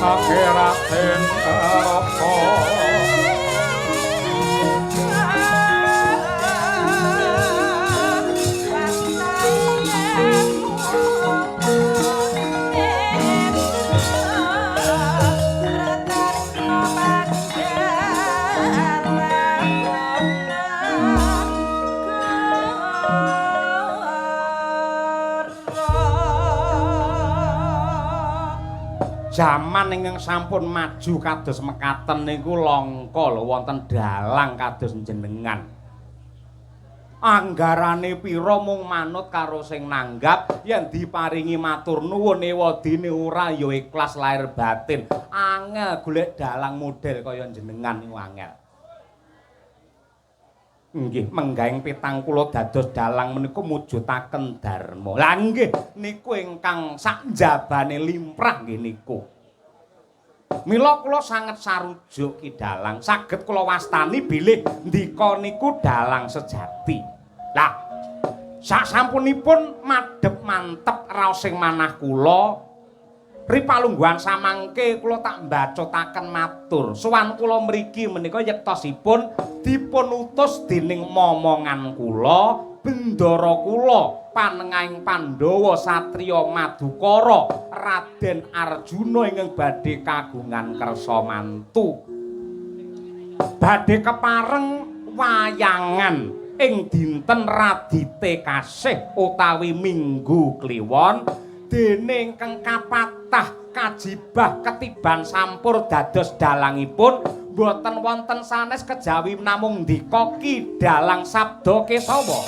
Sake Raden Raka. Jaman ingkang sampun maju kados mekaten niku langka lho wonten dalang kados jenengan. Anggarane pira mung manut karo sing nanggap, yen diparingi matur nuwun ewadene ora ya ikhlas lahir batin. Angel golek dalang model kaya jenengan niku angel. Nggih, menggahing pitang kula dados dalang menika mujudaken dharma. Lah nggih, niku ingkang sakjabane limrah nggih niku. Mila kula sanget sarujuk Ki Dalang, saged kula wastani bilih ndika niku dalang sejati. Lah, sasampunipun madhep mantep raosing manah kula, ripalungguhan samangke kula tak mbacutaken matur. Sowan kula mriki menika yektosipun dipun utus dening momongan kula, bendara kula, panengahing Pandhawa satriya Madukara, Raden Arjuna ingkang badhe kagungan kersa mantu. Badhe kepareng wayangan ing dinten Radite Kasih utawi Minggu Kliwon, dene ingkang kapatah kajibah ketiban sampur dados dalangipun boten wonten sanes kejawi namung ndika Ki Dalang Sabda Kesawa.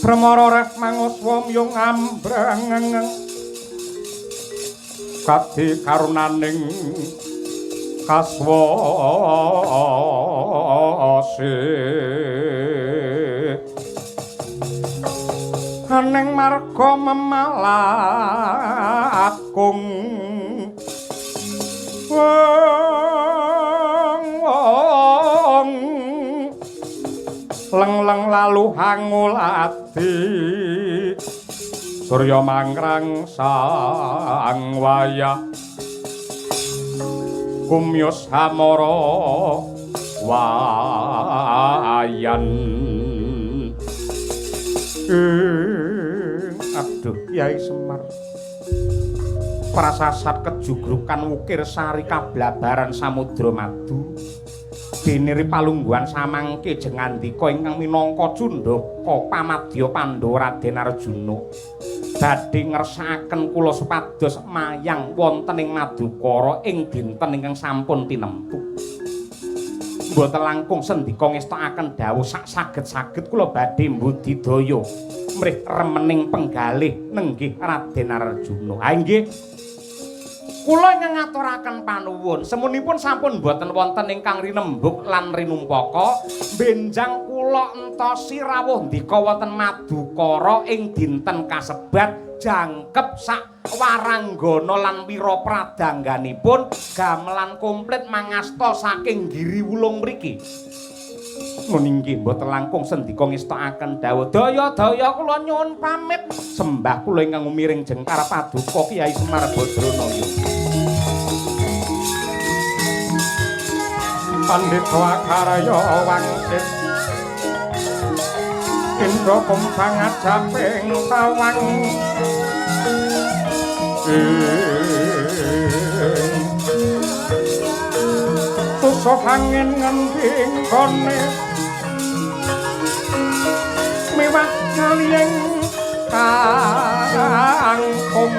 Brahmara reh manguswa miyung ambreng kadi karunaning kaswasi aning marga memalakung wong leng-leng lalu hangulati surya mangkrang sang wayah kumyus hamara wayan. Aduh Kyai Semar, prasasat kejugrukan wukir sari kablabaran samudra madu dene ripalungguhan samangke jengandika ingkang minangka cundhaka pamadya Pandhawa Raden Arjuna badhe ngersakaken kula supados mayang wonten ing Madukara ing dinten ingkang sampun tinemtu. Mboten langkung sendika ngestokaken dawuh sak saged-saged kula badhe mbudidaya mrih remening penggalih nenggih Raden Arjuna. Ha nggih. Kula ingkang ngaturaken panuwun, semunipun sampun boten wonten ingkang rinembug lan rinumpaka, benjang kula entosi rawuh ndika wonten Madukara ing dinten kasebat jangkep sak waranggana lan wira pradangganipun gamelan komplit mangasta saking Giri Wulung mriki. Nggih mboten langkung sendika ngestokaken dawuh daya-daya kula nyuwun pamit sembah kula ingkang umiring jengkar paduka Kyai Semar Badranaya. Pandhita Akarya wangsit Indra kumpang ajaping tawang tusuk angin ngendi nggone miwah kaliyeng kangkung.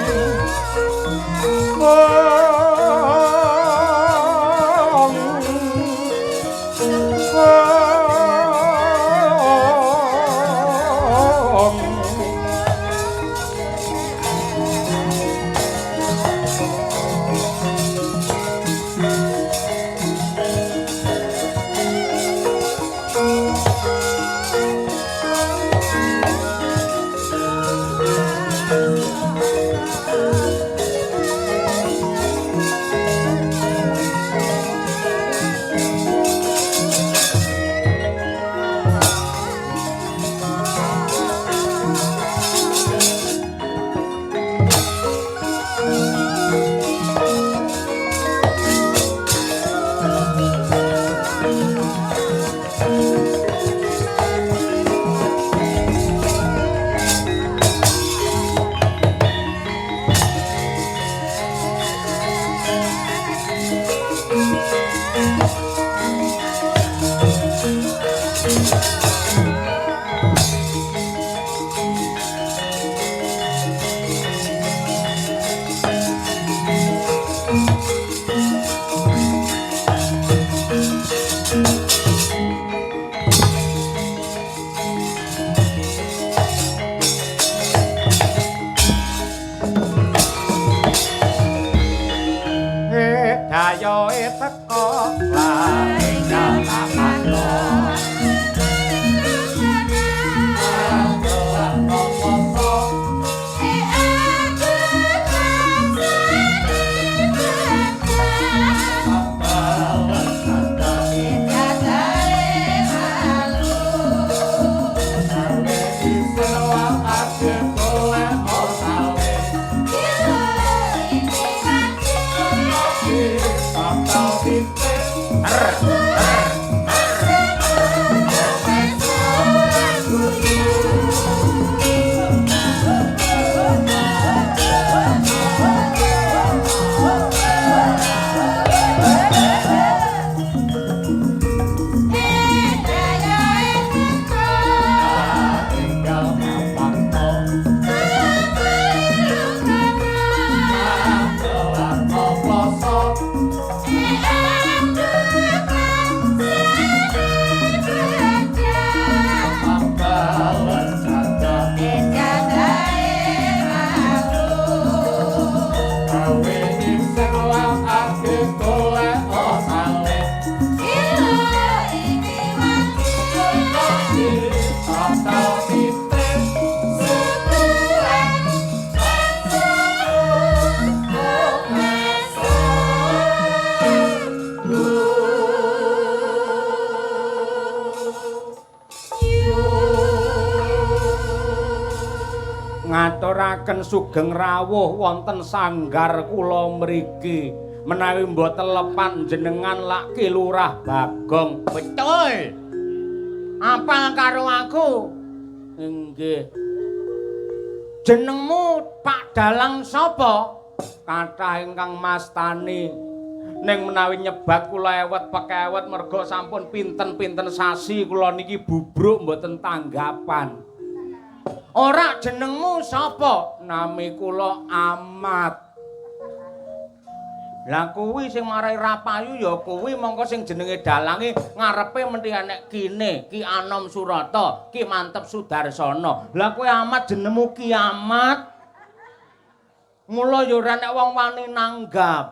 Dayoe teko tinggal kapakno. Ngaturaken sugeng rawuh wonten sanggar kula mriki. Menawi mboten lepat jenengan lak Ki Lurah Bagong. Betul. Apal karo aku? Nggih. Jenengmu Pak Dalang sapa? Kathah ingkang mastani. Ning menawi nyebat kula ewet pekewet merga sampun pinten-pinten sasi kula niki bubruk mboten tanggapan. Ora, jenengmu sapa? Nami kula Amat. Lah kuwi sing marai rapayu ya kuwi, mongko sing jenenge dalange ngarepe mesti enek kine, Ki Anom Surata, Ki Mantep Sudarsana. Lah kowe Amat jenengmu Kiamat. Mula ya ora enek wong wani nanggap.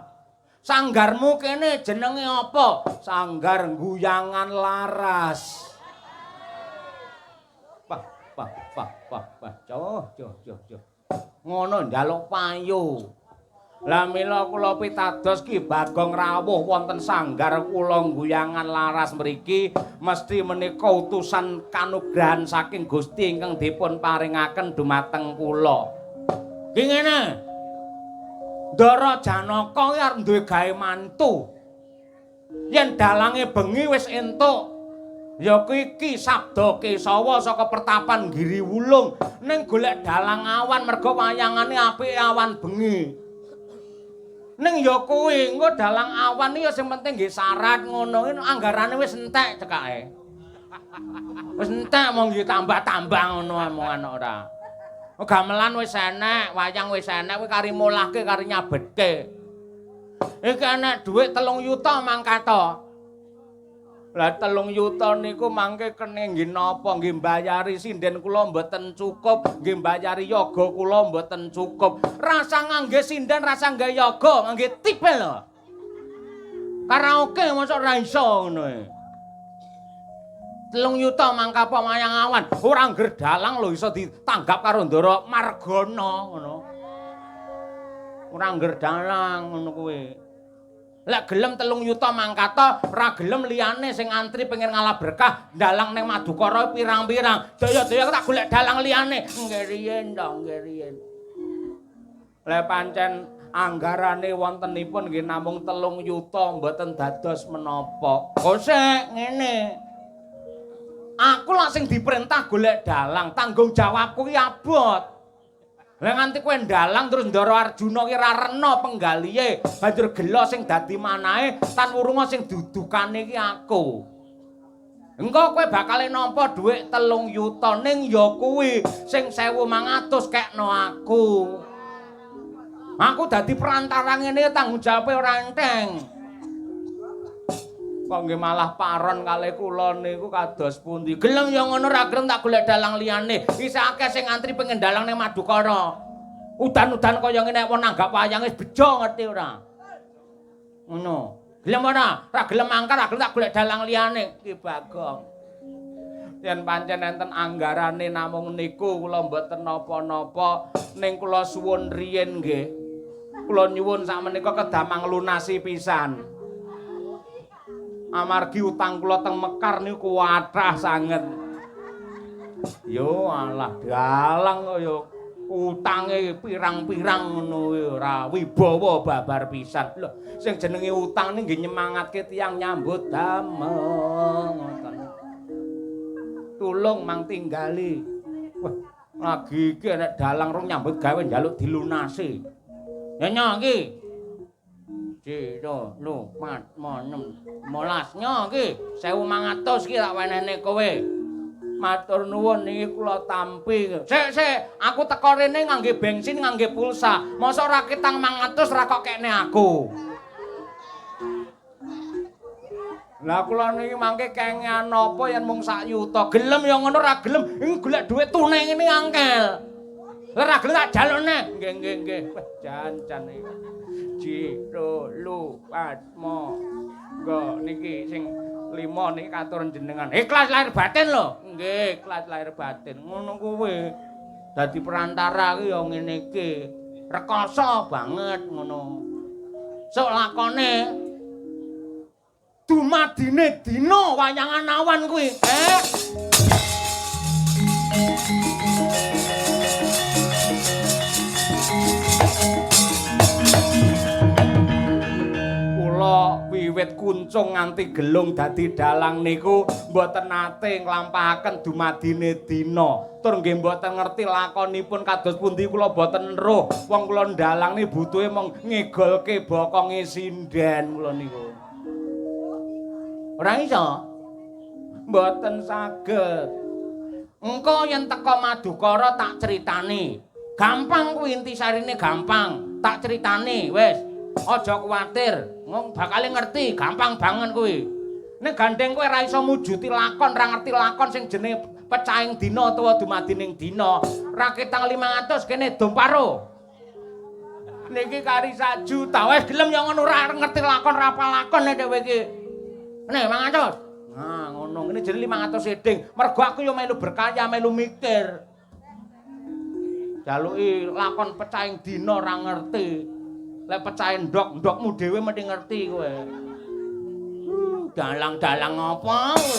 Sanggarmu kene jenenge apa? Sanggar Guyangan Laras. Pah pah pah pah pah, joh joh joh joh. Ngono njaluk payu. Lah mila kula pitados Ki Bagong rawuh wonten sanggar kula Guyangan Laras mriki mesti menika utusan kanugrahan saking Gusti ingkang dipun paringaken dumateng kula. Ki ngene. Ndara Janaka ki arep duwe gawe mantu. Yen dalange bengi wis entuk ya kuwi Ki Sabda Kesawa saka pertapan Giri Wulung ning golek dalang awan merga wayangane apike awan bengi. Ning ya kuwi engko dalang awan iki ya sing penting nggih syarat ngono iki anggarane wis entek cekake. Wis entek mong nggih tambah-tambah ngono omongan ora. Gamelan wis enek, wayang wis enek, kuwi kari molahke kari nyabetke. Iki enek dhuwit 3 yuta mangkat to. Lah 3 yuta niku mangke kene nggih napa nggih mbayari sinden kula mboten cukup, nggih mbayari yoga kula mboten cukup. Rasa ngangge sinden, rasa ngangge yoga, ngangge tipe lho. Karaoke mosok ora iso ngono e. 3 yuta mangkapa wayang awan, ora ngger dalang lho iso ditanggap karo Ndara Margana ngono. Ora ngger dalang ngono kuwi. Lek gelem 3 yuta mangkata, ora gelem liyane sing antri pengen ngalah berkah dalang ning Madukara pirang-pirang. Daya-daya tak golek dalang liyane. Nggih riyen to, nggih riyen. Lek pancen anggarane wontenipun nggih namung 3 yuta mboten dados menapa. Kosek ngene. Aku lak sing diperintah golek dalang, tanggung jawabku ki abot. Lah nganti kowe ndalang terus Ndara Arjuna ki ra rena penggalihe, banjur gela sing dadi manahe tan wurunga sing dudukane ki aku. Engko kowe bakal nampa dhuwit 3 yuta ning ya kuwi sing 1.500 kekno aku. Aku dadi perantara ngene tanggung jawabe ora enteng. Kok nggih malah paron kalih kula niku kados pundi? Gelem ya ngono, ra gelem tak golek dalang liyane. Isih akeh sing antri pengen dalang ning Madukara. Udan-udan kaya ngene wong nanggap wayang wis bejo ngerti ora? Ngono. Gelem ora? Ora gelem mangkat, ora gelem tak golek dalang liyane. Ki Bagong. Yen pancen enten anggarane namung niku kula mboten napa-napa, ning kula suwun riyin nggih. Kula nyuwun sakmenika kedah manglunasi pisan. Amargi utang kula teng Mekar niku kathah sanget. Yo alah dalang kok yo utange pirang-pirang ngono kuwi ora wibawa babar pisan. Lho, sing jenenge utang niki nggih nyemangatke tiyang nyambut damel ngoten. Tulung mang tinggali. Wah, lagi iki nek dalang rong nyambut gawe njaluk dilunasi. Ya nyo iki. 1 2 4 6 15 nyo iki 1500 iki tak wenehne kowe. Matur nuwun niki kula tampi. Sik sik, aku teko rene ngangge bensin, ngangge pulsa. Mosok ora ketang 500 ora kok kekne aku. Lah kula niki mangke kengean napa yen mung sak yuta. Gelem ya ngono ora gelem, iki golek dhuwit tunai ngene angel. Lah ora gelem tak jalukne. Nggih nggih nggih. Wah jan-jan iki. Ji ro lu patmo. Nggo niki sing 5 niki katur jenengan. Ikhlas lahir batin lho. Nggih, ikhlas lahir batin. Ngono kuwi. Dadi perantara ki ya ngene iki. Rekoso banget ngono. Sok lakone dumadine dina wayangan awan kuwi. Kula wiwit kuncung nganti gelung dadi dalang niku mboten nate nglampahaken dumadine dina. Tur nggih mboten ngerti lakonipun kados pundi kula mboten eruh. Wong kula ndalang niki butuhe mung ngegolke bokonge sinden kula niku. Ora iso. Mboten saged. Engko yen teko Madukara tak critani. Gampang kuwi intisarine gampang. Tak critani wis. Aja kuwatir, wong bakale ngerti, gampang banget kuwi. Nek gandeng kowe ora iso mujuti lakon, ora ngerti lakon sing jenenge pecahing dina utawa dumadining dina. Ra ketang 500 kene dom paro. Niki kari 1 juta. Wis gelem ya ngono ora ngerti lakon, ora apal lakon nek kowe iki. Nek 500. Nah, ngono. Ngene jenenge 500 seding. Mergo aku yo melu berkarya, melu mikir. Jaluki lakon pecahing dina ora ngerti. Lek pecahe ndok, ndokmu dhewe mesti ngerti kowe. Dalang-dalang apa kowe?